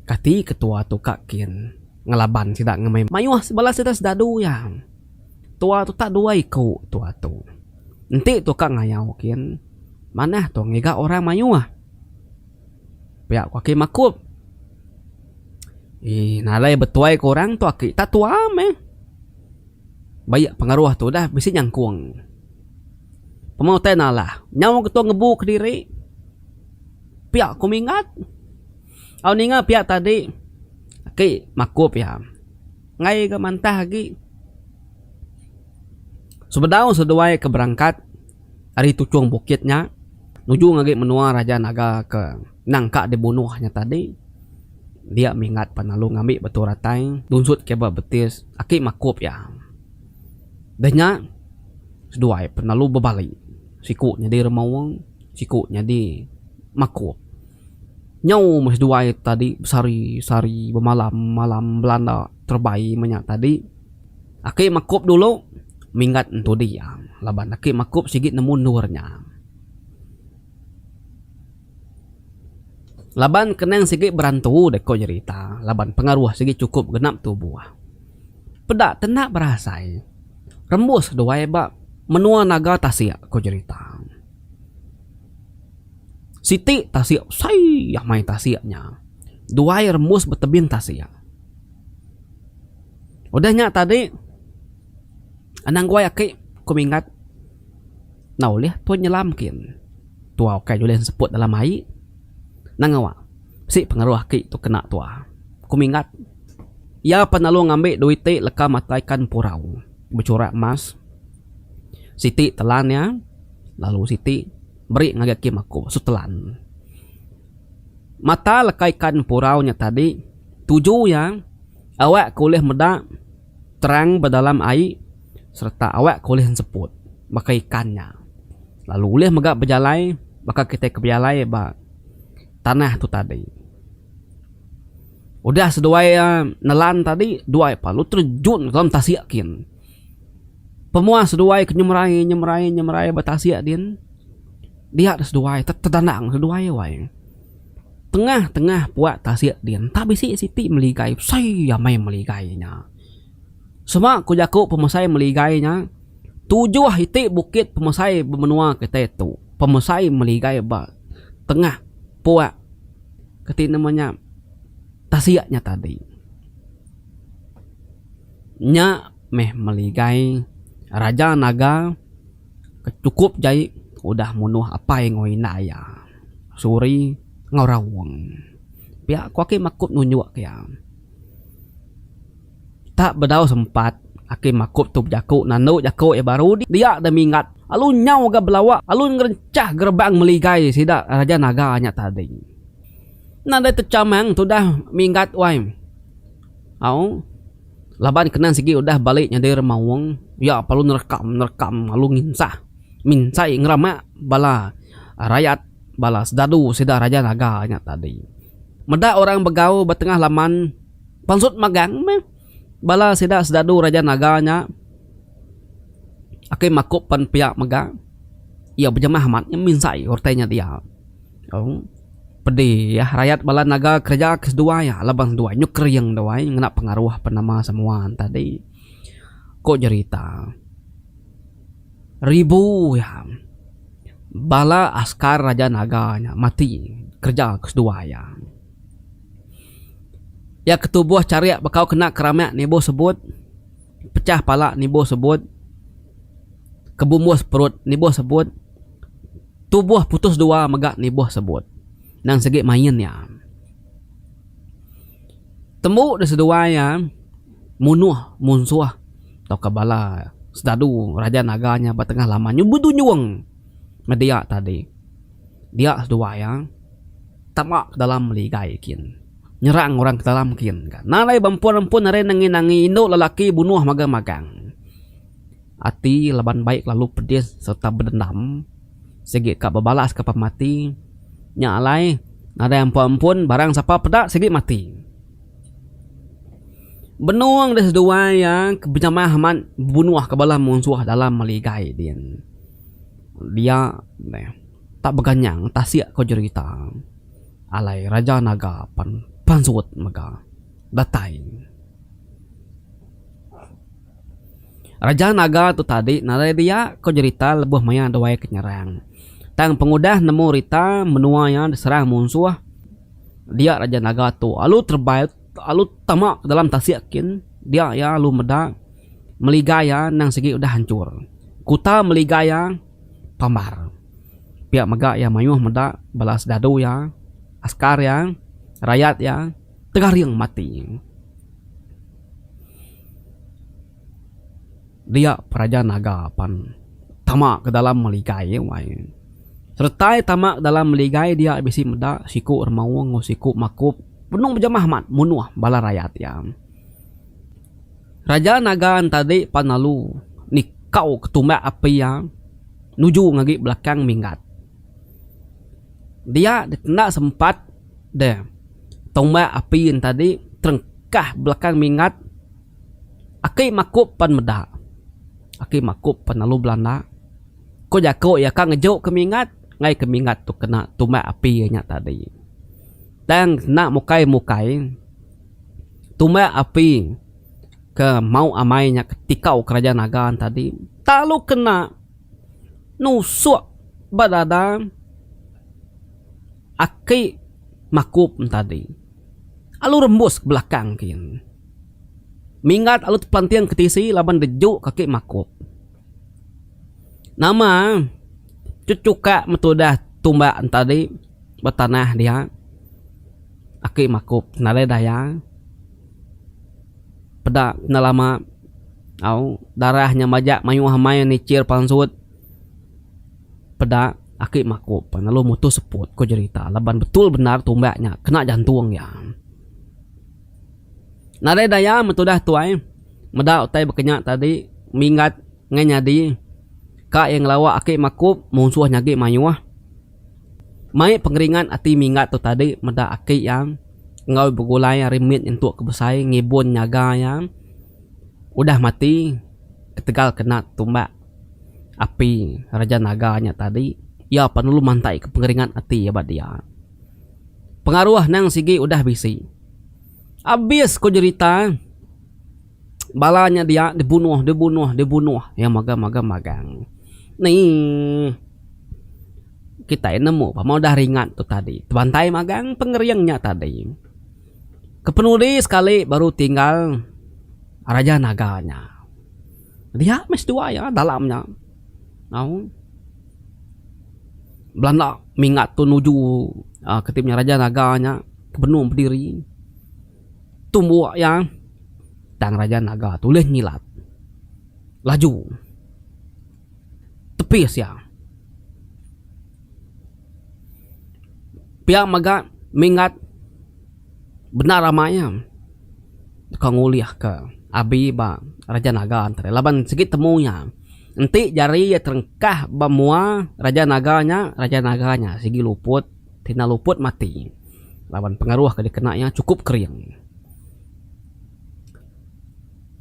kati ketua tu ka kin ngelaban sida ngemai mayuh bala sida sedadu iya. Tua tu tak dua iku tua tu. Enti tu ka ngayau kin manah tu ngiga orang mayuh. Pia ku aki makup. Eii nalai betuai ke orang tu aki tak tua meh. Baik pengaruh tu udah bisi nyangkung. Pema utai nalah nyau ketua ngebu kediri. Pia ku minggat. Au ninga pia tadi aki makup iya. Enggai ga mantah agi. Sebedau seduai ke berangkat. Ari tuchung bukit nya nuju ngagai menua Raja Naga ke nangka dibunuh nya tadi dia minggat pan lalu ngambi batu ratai nunsut ke ba betis aki makup iya. Dah nya seduai pan lalu bebali siku nyadi remaung siku nyadi makup. Nyau meh seduai tadi besari sari bemalam malam belanda terebai meh nya tadi. Aki makup dulu minggat entudi iya laban aki makup sigi nemu endur nya. Laban kenang sigi berantu deh ko jerita laban pengaruh sigi chukup genap tubuh. Peda tenda berasai. Rembus seduai ba menua naga tasik ko jerita. Siti tasik besai amai tasik nya. Duai rembus ba tebing tasik. Udah nya tadi anang guai aki ku Minggat enda ulih tuan nyelam kin. Tua ukai julih enseput dalam ai. Nang ngawa bisi pengaruh aki tu kena tua, ku Minggat. Iya pan lalu ngambi duit ti leka mata ikan purau bechurak emas. Siti telan iya lalu siti beri ngagai aki maku su telan. Mata leka ikan empurau nya tadi tuju iya awak ke ulih meda terang ba dalam ai sereta awak ke ulih enseput baka ikan nya. Lalu ulih mega bejalai baka kitai ke bejalai ba tanah tu tadi. Udah seduai iya nelan tadi duai lalu terjun dalam tasik kin. Pemua seduai ke nyemerai nyemerai nyemerai ba tasik din dia deh seduai tedanang seduai wai. Tengah tengah puak tasik din tak bisi siti meligai besai amai meligai nya. Sema ku jaku pemesai meligai nya tujuh iti bukit pemesai ba menua kitai tu pemesai meligai ba tengah puak keti nama nya tasik nya tadi. Nya meh meligai Raja Naga ke chukup jai udah munuh apai enggau indai iya Suri enggau Raung. Pia ku aki Makup nunjuk ke iya. Tak bedau sempat aki Makup tu bejaku nandu jaku iya baru dia deh minggat lalu nyau ga belawa lalu ngerenchah gerebang meligai sida Raja Naga nya tadi. Nadai techamang tudah minggat wai. Au. Laban kenan sigi udah balik nyadi remaung, iya perlu nerekam nerekam lalu nginsah minsai ngeramak bala rayat bala sedadu sida raja naga nya tadi. Meda orang begau ba tengah laman pansut magang meh bala sida sedadu raja naga nya. Ake makup pan pia mega iya bejamah amat nya minsai utai nya dia. Au. Pedih rayat bala naga kereja ke seduai laban seduai nyuk kering duai ngena pengaruh penama semua tadi. Ko jerita ribu iya bala askar raja naga nya mati kereja ke seduai iya. Iya ke tubuh charik bekau kena keramak nibuh sebut pecah pala nibuh sebut kebumbus perut nibuh sebut. Tubuh putus dua mega nibuh sebut. Nang sigi main iya. Tembu deh seduai iya munuh munsuh tauka bala sedadu raja naga nya ba tengah laman nya bedunjung meh dia tadi. Dia seduai iya tama ke dalam meligai kin. Nyerang orang ke dalam kin. Nadai bempun-empun ari nangi-nangi indu lelaki bunuh magang-magang. Ati laban bai kelalu pedis sereta bedendam sigi ka bebalas ka pemati nya alai nadai ampun-ampun barang sapa peda sigi mati. Benung deh seduai iya ke bejamah amat bebunuh ka bala munsuh dalam meligai din. Dia deh tak beganyang tasik ko jerita alai Raja Naga pan pansut mega datai. Raja Naga tu tadi nadai dia ko jerita lebuh maya duai ke nyerang. Tang pengudah nemu rita menua iya diserang munsuh dia Raja Naga tu alu terebai alu tama ke dalam tasik kin dia iya alu meda meligai iya nang sigi udah hancur. Kuta meligai iya pambar. Pia mega iya mayuh meda bala sedadu iya, askar iya, rayat iya tegaring mati. Dia peraja naga pan tama ke dalam meligai wai. Seretai tama ke dalam meligai dia bisi meda siku remaung enggau siku makup benung bejamah amat munuh bala rayat iya. Raja naga enti pan lalu nikau ke tumbak api iya nuju ngagai belakang minggat. Dia enda sempat deh tumbak api enti terengkah belakang minggat. Aki makup pan meda. Aki makup pan lalu belanda. Ko jaku iya ka ngeju ke minggat, enggai ke minggat tu kena tumbak api iya nya tadi. Tang enda mukai-mukai tumbak api ke mau amai nya ke tikau ke Raja Naga tadi lalu kena nusuk ba dada aki Makup tadi lalu rembus ke belakang kin. Minggat lalu tepelanting ke tisi laban deju ke aki Makup. Nama chechukak metudah tumbak tadi ba tanah dia aki Makup nadai daya. Peda enda lama au darah nya majak mayuh amai nichir pansut peda aki Makup lalu mutus seput ku jerita laban betul bendar tumbak nya kena jantung iya. Nadai daya metudah tuai meda utai baka nya tadi minggat ngai nyadi ka iya ngelawa aki Makup munsuh nya agi mayuh. Mai pengeringat ati minggat tu tadi meda aki iya enggau begulai ari mit nyentuk ke besai ngibun nyaga iya udah mati ketegal kena tumbak api Raja Naga nya tadi iya pan lalu mantai ke pengeringat ati iya ba dia. Pengaruh nang sigi udah bisi. Abis ko jerita. Bala nya dia dibunuh dibunuh dibunuh iya magang magang magang. Ni kitai nemu pama udah ringat tu tadi tebantai magang pengering nya tadi. Kepenudi sekali baru tinggal Raja Naga nya. Dia meh seduai iya dalam nya. Au belanda minggat tu nuju uhh keti nya Raja Naga nya ke benung bediri. Tumbuk iya tang Raja Naga tu ulih nyilat laju tepis iya. Pia mega minggat bendar amai iya deka ngulihka abi ba Raja Naga enti laban sigi temu iya enti jari iya terengkah ba mua Raja Naga nya, Raja Naga nya sigi luput. Ti enda luput mati laban pengaruh ke dikena iya chukup kering.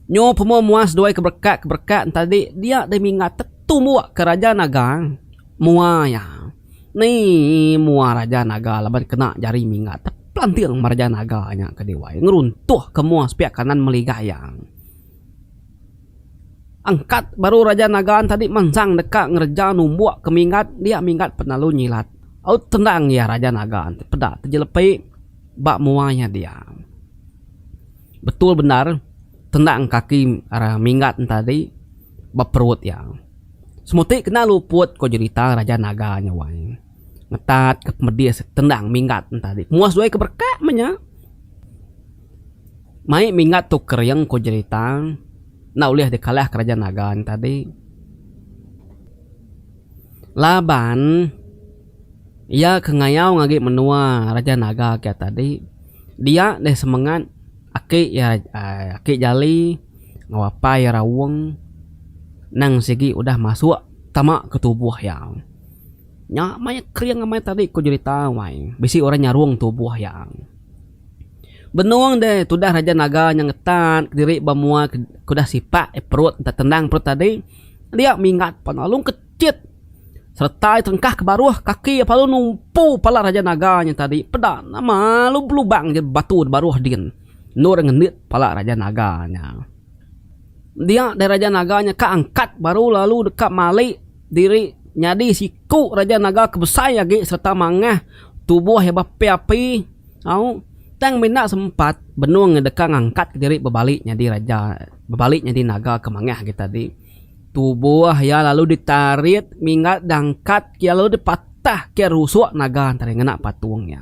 Nyu pemu mua seduai ke berekat ke berekat enti tadi dia deh minggat tetumbuk ke Raja Naga mua iya. Ni mua Raja Naga laban kena jari minggat tepelanting ba Raja Naga nya ke diwai ngeruntuh ke mua sepiak kanan meligai iya. Angkat baru Raja Naga tadi mansang deka ngereja numbuk ke Minggat dia Minggat penalu nyilat. Au tendang iya Raja Naga ti peda tejelepi ba mua iya dia. Betul bendar tendang kaki Minggat tadi ba perut iya. Semuti kena luput ko jerita Raja Naga nya wai. Ngetat ke pemedis tendang Minggat tadi. Muas duai ke berekak meh nya. Mai minggat tu kering ku jerita enda ulih dikalah ke Raja Naga nya tadi. Laban iya ke ngayau ngagi menua Raja Naga ke tadi dia deh semengat aki iya uhh aki Jali enggau apai iya Raung nang sigi udah masuk tama ke tubuh iya. Nya maya kering amai tadi ku jerita wai bisi orang nyarung tubuh iya. Benung deh tudah Raja Naga nya ngetan kediri ba mua ke udah sipak perut enta tendang perut tadi dia minggat pan lalu kechit sereta iya terengkah ke baruh kaki iya lalu numpu pala Raja Naga nya tadi peda nama lalu belubang je batu da baruh din endur ngendit pala Raja Naga nya. Dia deh Raja Naga nya ka angkat baru lalu deka mali diri nyadi siku Raja Naga ke besai agi sereta mangah tubuh iya beapi-api. Au, tang mina sempat benung nya deka ngangkat kediri bebali nyadi raja, bebali nyadi naga ke mangah agi tadi. Tubuh iya lalu ditarit minggat dangkat iya lalu dipatah ke rusuk naga entara ngena patung iya.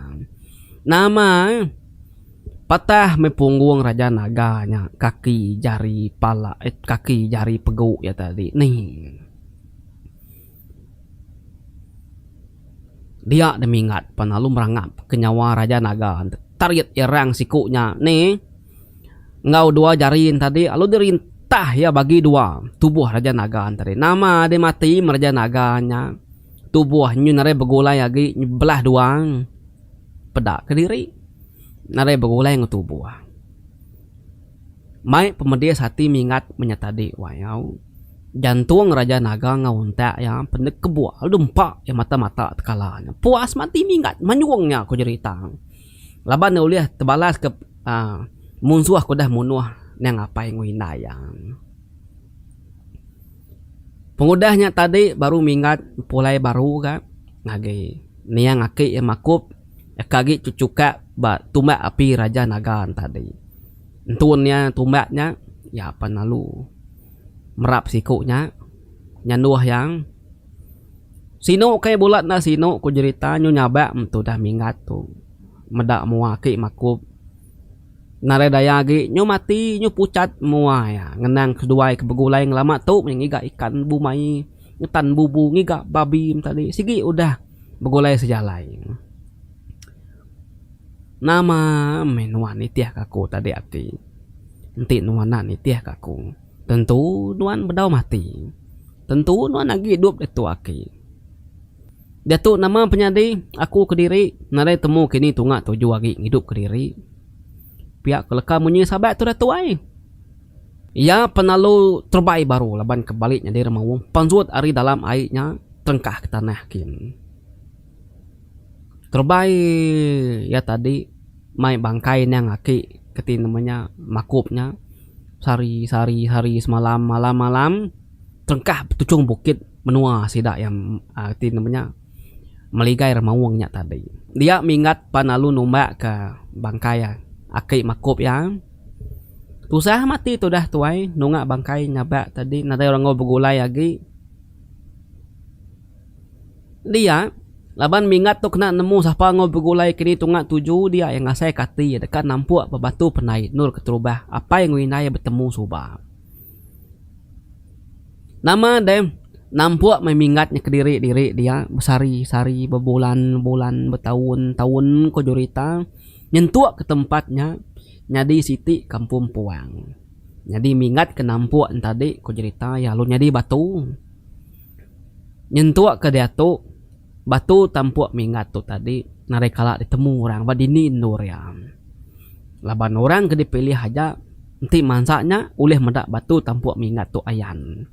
Nama patah meh punggung raja naga nya kaki jari pala eh kaki jari pegu iya tadi nih. Dia deh minggat pan lalu merangap ke nyawa Raja Naga tarit iya rang siku nya ni enggau dua jari ne tadi lalu dirintah iya bagi dua tubuh Raja Naga ne tadi. Nama deh mati meh Raja Naga nya tubuh nyu narai begulai agi belah dua peda kediri narai begulai enggau tubuh. Mai pemedis ati minggat menya tadi wai au. Jantung Raja Naga enggau untak iya pen kebuk lalu dempa iya mata-mata tekala nya. Puas mati minggat manjung nya ku jerita. Laban iya ulih tebalas ke aaa munsuh ke udah munuh niang apai enggau indai iya. Pengudah nya tadi baru minggat pulai baru ga ngagai niang aki iya makup ke agi chukak ba tumbak api Raja Naga ne tadi. Entun iya tumbak nya iya pan lalu merap siku nya nyanduh iya. Sinu kai bula enda sinu ku jerita nyu nyabak tudah minggat tu meda mua aki makup. Nadai daya agi nyu mati nyu puchat mua iya ngenang seduai ke begulai ngelama tu meh ngiga ikan bumai ngetan bubu ngiga babi meh tadi sigi udah begulai sejalai. Nama meh nuan nitih ka aku tadi ati enti nuan enda nitih ka aku tentu nuan bedau mati tentu nuan agi idup diatu aki. Diatu nama penyadi aku kediri nadai temu kini tunga tuju agi ngidup kediri. Pia ke leka munyi sabak tu datu ai. Iya penalu terebai baru laban ke bali nyadi remaung pansut ari dalam ai nya terengkah ke tanah kin. Terebai iya tadi mai bangkai niang aki ke ti nama nya makup nya sehari sehari sehari semalam malam malam terengkah betuchung bukit. Menua sida iya ti nama nya meligai remaung nya tadi. Dia minggat pan lalu numbak ka bangkai aki makup iya. Tusah mati tudah tuai nunga bangkai nyabak tadi nadai orang enggau begulai agi. Dia laban minggat tu kena nemu sapa enggau begulai kini tunga tuju dia iya ngasai ka ati iya deka nampuk ba batu pendai endur keterubah apai enggau indai iya betemu suba. Nama deh nampuk meh minggat nya kediri diri dia besehari sehari bebulan bulan betaun taun ko jerita nyentuk ke tempat nya nyadi siti kampung puang. Nyadi minggat ke nampuk ne tadi ko jerita iya lalu nyadi batu. Nyentuk ke diatu batu tampuk minggat tu tadi nadai kala ditemu orang ba dini endur iya. Laban orang ke dipilih aja enti mansa nya ulih meda batu tampuk minggat tu ayan.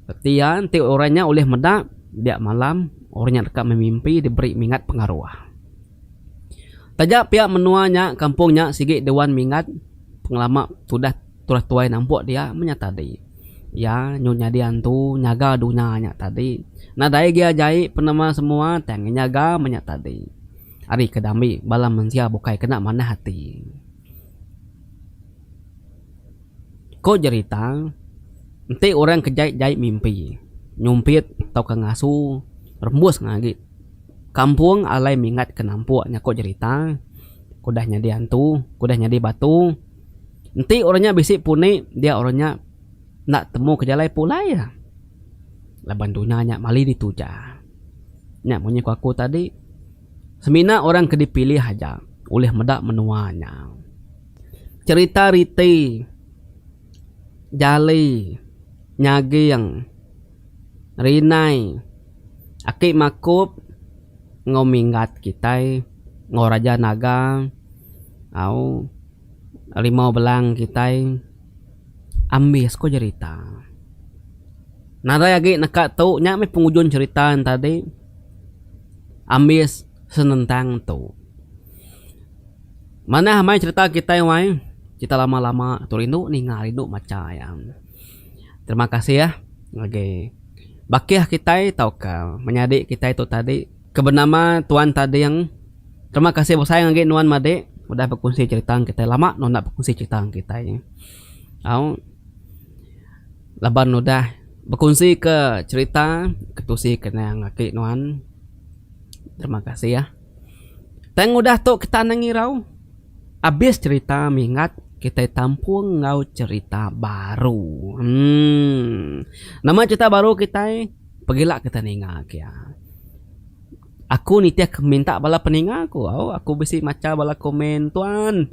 Reti iya enti orang nya ulih meda dia malam orang nya deka memimpi diberi minggat pengaruh. Taja pia menua nya kampung nya sigi diwan minggat pengelama tudah tudah tuai nampuk dia meh nya tadi. Iya nyu nyadi antu nyaga dunya nya tadi. Nadai gia jai penema semua tang nyaga meh nya tadi. Ari ke dambi bala mensia bukai kena manah ati. Ko jerita, enti orang ke jai-jai mimpi, nyumpit tauka ngasu rembus ngagi kampung alai minggat ke nampuk nya ko jerita, ke udah nyadi antu, ke udah nyadi batu. Enti orang nya bisi puni dia orang nya enda temu ke jalai pulai. Laban dunya nya mali dituja. Nya munyi ku aku tadi, semina orang ke dipilih aja ulih meda menua nya. Cherita riti, jali, nyaging, rinai, aki makup enggau minggat kitai enggau raja naga au rimau belang kitai ambis ku jerita. Nadai agi neka tu nya meh pengujung cherita ne tadi ambis senentang tu. Manah amai cherita kitai wai cherita lama lama tu rindu ninga rindu macha iya. Terima kasih ah ngagai bakih kitai tauka menyadi kitai tu tadi ke benama Tuan Tading. Terima kasih besai ngagai nuan madik udah bekunsi cherita kitai lama nuan enda bekunsi cherita kitai. Au. Laban udah bekunsi ke cherita ke tusi ke nang aki nuan. Terima kasih ah. Tang udah tu kita anang irau abis cherita minggat kitai tampung enggau cherita baru. Emm nama cherita baru kitai pegila kita ninga ke iya. Aku nitih ke minta bala peninga ku au aku bisi macha bala komen tuan.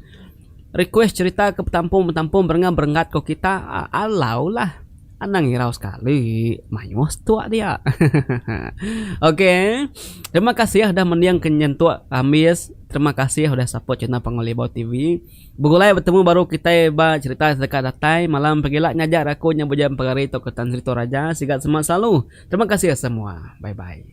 Request cerita ke betampung-betampung berenggat-berenggat ko kita alau lah. Anang irau sekali mayuh setuk dia. Ok. Terima kasih udah mending ke nyentuk ambis. Terima kasih udah support channel Panggau Libau TV. Begulai betemu baru kitai ba cerita deka datai malam pagila nya aja aku nya Bujang Pegari tauka Tan Sri Toraja sigat semak selalu. Terima kasih semua. Bye bye.